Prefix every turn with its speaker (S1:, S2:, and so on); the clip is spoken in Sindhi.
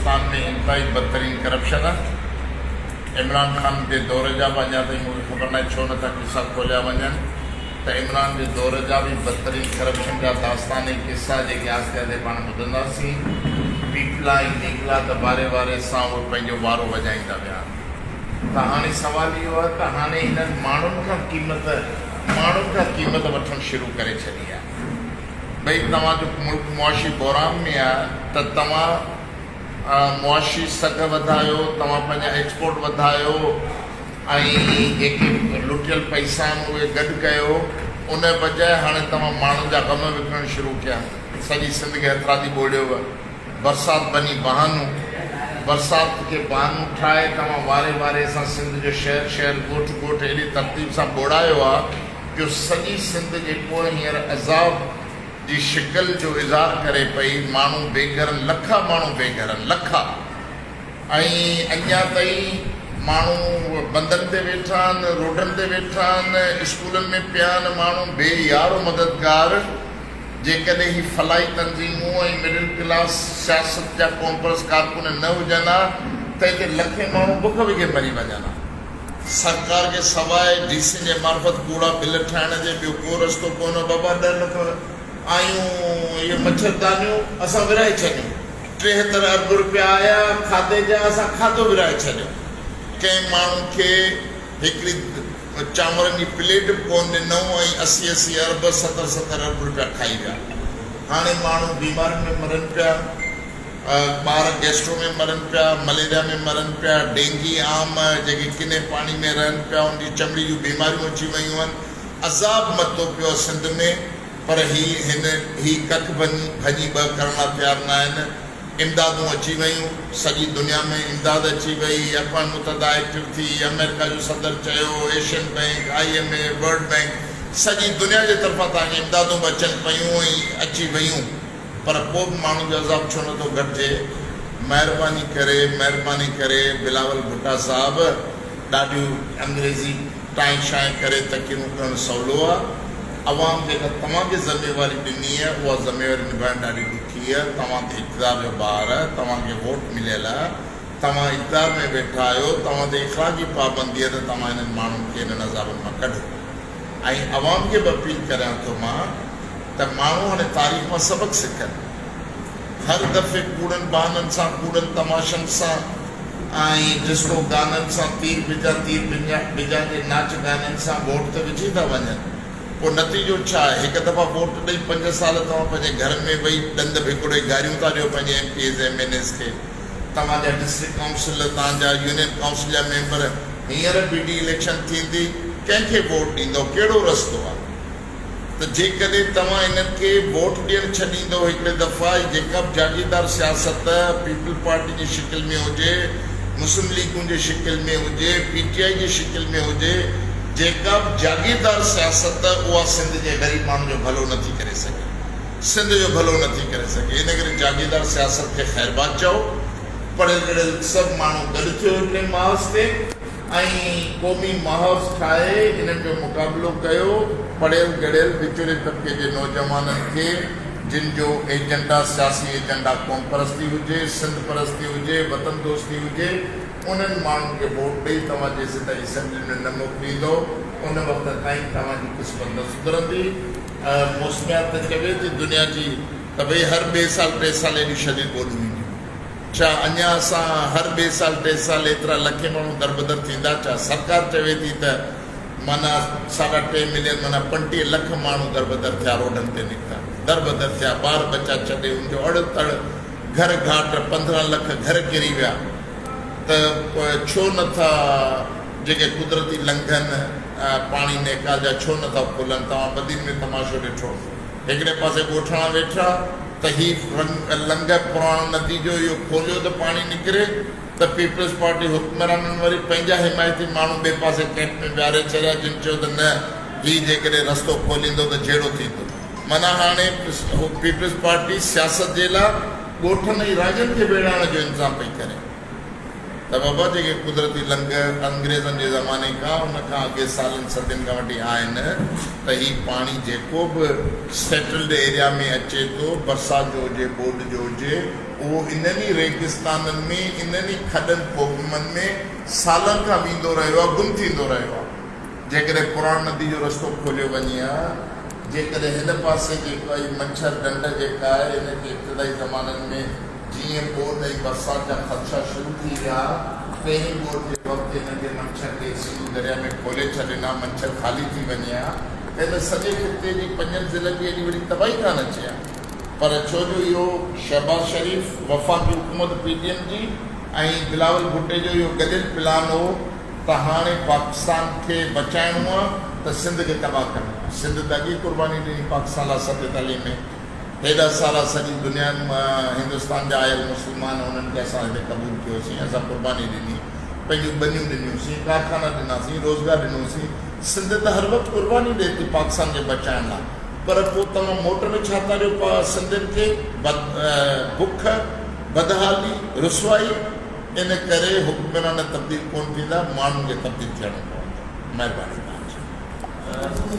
S1: پاڪستان ۾ انتهائي بدترين ڪرپشن آ. عمران خان جي دور جا به اڃا تائين مون کي خبر ناهي ڇو نٿا قصا کوليا وڃن ته عمران جي دور جا به بدترين ڪرپشن جا داستان ۽ قصا جيڪي آهستي آهستي پاڻ ٻڌنداسين. پيپلا ۽ نيگلا ته واري واري سان اهي پنهنجو وارو وڄائيندا ويا ته هاڻي سوال اهو آهي ته هاڻي هنن ماڻهن کان قيمت ماڻهن کان قيمت وٺڻ شروع ڪري ڇڏي آهي. ڀئي توهان جو ملڪ معاشي بحران ۾ آهي ته توهان معاشي سگهه وڌايو، توهان پنهنجا ايڪسپورٽ وڌايو ۽ جيڪي لٽيل پئسا آهن اهي گڏ ڪيو، ان بجاء هاڻي توهان ماڻهن جا غم وڪڻڻ شروع ڪيا، سڄي سنڌ کي هٿرادي ٻوڙيو، برسات بني بهانو، برسات کي بهانو ٺاهي توهان واري واري سان سنڌ جو شهر شهر ڳوٺ ڳوٺ اهڙي ترتيب سان ٻوڙايو آهي جو سڄي سنڌ جيڪو هينئر عذاب جي شڪل جو اظهار ڪري پئي، ماڻهو بي گهرن، لکا ماڻهو بي گهرن، لکا ۽ اڃا تائين ماڻهو بندن تي ويٺا آهن، روڊن تي ويٺا آهن، اسڪولن ۾ پيا آهن، ماڻهو بي يار و مددگار، جيڪڏهن هي فلاحي تنظيمون ۽ مڊل ڪلاس سياست جا قومپرست ڪارڪن نه هجن ها ته هتي لکين ماڻهو بک وگهي مري وڃن ها. سرڪار کي سواء ڊي سين جي معرفت ڪوڙا بل ٺاهڻ جي ٻيو ڪو رستو ڪونه هو. بابا 10 لک آيون اهي مڇردانيون اسان ورهائي ڇڏيون. 73 ارب روپيا آيا کاڌي جا اسان کاڌو ورهائي ڇڏيو. ڪنهن ماڻهو کي هڪڙي چانورن جي پليٽ به ڪونه ڏنئون ۽ 80 80 ارب 70 70 ارب روپيا کائي ويا. هاڻي ماڻهو بيمارين ۾ مرن پيا. ٻار گيسٽرو ۾ مرن پيا، مليريا ۾ مرن پيا، ڊينگي عام جيڪي ڪني پاڻي ۾ رهن پيا ان جي چمڙي جون بيماريون اچي ويون آهن، عذاب متو پيو آهي سنڌ ۾ پر هي هن هي ڪک ڀڃي ڀڃي ٻه ڪرڻ لاء تيار نه آهن، امدادون اچي ويون، سڄي دنيا ۾ امداد اچي وئي، اقوام متحده ايڪٽو ٿي، آمريڪا جو صدر چيو، Asian bank, I M F, world bank سڄي دنيا جي طرفان توهان کي امدادون به اچن پيون ۽ اچي ويون. پر پوء به ماڻهن جو عذاب ڇو نٿو گهٽجي؟ مهرباني ڪري مهرباني ڪري بلاول ڀٽا صاحب ڏاڍيون انگريزي ٽانء شانء ڪري تقريرون ڪرڻ سولو آ. عوام جيڪا توهان کي ذميواري ڏني آ اها ذميواري نڀائڻ ڏاڍي ڏکي آ. توهان تي اقتدار جو بار آ، توهان کي ووٽ مليل آ، توهان اقتدار ۾ ويٺا آهيو، توهان تي اخلاقي پابندي آ ته توهان انهن ماڻهن کي انهن عذابن مان ڪڍو. ۽ عوام کي به اپيل ڪريان ٿو مان ته ماڻهو هاڻي تاريخ مان سبق سکن. هر دفعي ڪوڙن بهانن سان، ڪوڙن تماشن سان ۽ ڊسڪو گانن سان تير بجا تير بجا جي ناچ گانن سان ووٽ ته وجهي ٿا وڃن. پوء نتيجو ڇا آهي؟ هڪ دفعا ووٽ ڏئي پنج سال توهان پنهنجي گهرن ۾ ويهي ڏند ڀڪوڙي گاريون ٿا ڏيو پنهنجي M P As M N As کي. توهان جا ڊسٽرڪٽ ڪائونسل، توهان جا يونين ڪائونسل جا ميمبر هينئر به ڊي اليڪشن ٿيندي ڪنهن کي ووٽ ڏيندؤ؟ ڪهڙو رستو آهي ته جيڪڏهن توهان انهن کي ووٽ ڏيڻ ڇڏيندؤ هڪڙي دفعا هي جيڪا به جاگيردار سياست پيپلز پارٽي جي شڪل ۾ هجي، مسلم ليگون جي شڪل ۾ هجي، پي ٽي آء جي شڪل ۾ هجي، جيڪا به جاگيردار سياست اها سنڌ جي غريب ماڻهن جو ڀلو نٿي ڪري سگهي. سنڌ جو ڀلو نه ٿي ڪري سگهي ان ڪري جاگيردار سياست کي خيرباد چئو. پڙهيل ڳڙهيل سڀ ماڻهو گڏ ٿيو هڪڙي محاذ تي ۽ قومي محاذ ٺاهي انهن جو مقابلو ڪيو. پڙهيل ڳڙهيل وچولي طبقي جي نوجوانن کي جن جو ايجنڊا سياسي ايجنڊا قوم پرستي هجي، سنڌ پرستي هجي، وطن دوستي هجي انهن ماڻهن کي ووٽ ڏئي توهان جيسيتائين اسيمبلين ۾ نه موڪليندو ان وقت تائين توهان جي قسمت نه سڌرندي. موسميات ته چوي ٿي دنيا جي ته ڀئي هر ٻئي سال ٽئي سال ايڏيون شديد ٻوڏون اينديون. ڇا اڃا اسان هر ٻئي سال ٽئي سال ايترا لکين ماڻهو دربدر ٿيندا ڇا؟ سرڪار چوي ٿي ته معنيٰ ساڍا ٽي ملين معنيٰ 35 لک ماڻهو دربدر ٿيا روڊن تي نڪتا دربدر ٿيا ٻار ٻچا ڇڏي ان جو اڙ تڙ گهر گهاٽ 15 لک گهر ڪري ويا ته پوء ڇو نه ٿا جيڪي قدرتي لنگهن پاڻي نيڪال جا ڇو نه ٿا کلن توهان بدين ۾ تماشو ڏٺو هڪڙي پاسي ڳوٺاڻا ويٺا ته هي لنگهه پراڻو ندي جو اهو کوليو ته پاڻي نڪري ته پيپلز پارٽي حڪمرانن وري پنهنجا حمايتي ماڻهو ٻئي پاسي ڪئمپ ۾ ويهاري ڇڏيا جن چيو ته نه هي جيڪڏهن رستو کوليندو ته جهيڙو ٿيندو معنيٰ هاڻي پيپلز پارٽي سياست جي لاء ڳوٺن ۽ راڄن کي ويڙهائڻ جو انتظام پئي ڪري. ته بابا جيڪي قدرتي لنگهه انگريزن جي زماني کان ان کان اڳي سالن صدين کان وٺي آهن ته هي پاڻي جيڪو به سيٽلڊ ايريا ۾ اچي ٿو برسات جو هجي ٻوڏ جو هجي اهو انهن ئي ريگستانن ۾ انهن ئي کڏن کوهن ۾ سالن کان ويندو رهيو آهي، گم ٿيندو رهيو آهي. جيڪڏهن پراڻ ندي جو رستو کوليو وڃي ها، جيڪڏهن هن پاسي جيڪا هي منڇر ڍنڍ جيڪا آهي ان کي ابتدائي زمانن ۾ جيئن ٻوڏ ۽ برسات جا خدشا شروع ٿي ويا، پهرين ٻوڏ جي وقت هن کي منڇر کي سنڌو درياء ۾ کولي ڇڏين ها، منڇر خالي ٿي وڃي ها ته هن سڄي خطي جي پنجن ضلعن جي ايڏي وڏي تباهي ڪانه اچي ها. پر ڇو جو اهو شهباز شريف، وفاقي حڪومت پي ڊي ايم جي ۽ بلاول ڀٽي جو اهو گڏيل پلان هو ته هاڻي پاڪستان کي بچائڻو آ ته سنڌ کي تباهه ڪرڻو آ. سنڌ ته اڳ ئي قرباني ڏني پاڪستان لاء 47 ۾. هيڏا سارا سڄي دنيا مان هندستان جا آيل مسلمان انهن کي اسان هتي قبول ڪيوسين، اسان قرباني ڏني، پنهنجون ٻنيون ڏنيونسين، ڪارخانا ڏناسين، روزگار ڏنوسين. سنڌ ته هر وقت قرباني ڏئي ٿي پاڪستان کي بچائڻ لاء پر پوء توهان موٽ ۾ ڇا ٿا ڏيو سنڌين کي؟ بک، بدحالي، رسوائي. ان ڪري حڪمران تبديل ڪونه ٿيندا، ماڻهن کي تبديل ٿيڻو پوندو. مهرباني توهان جي.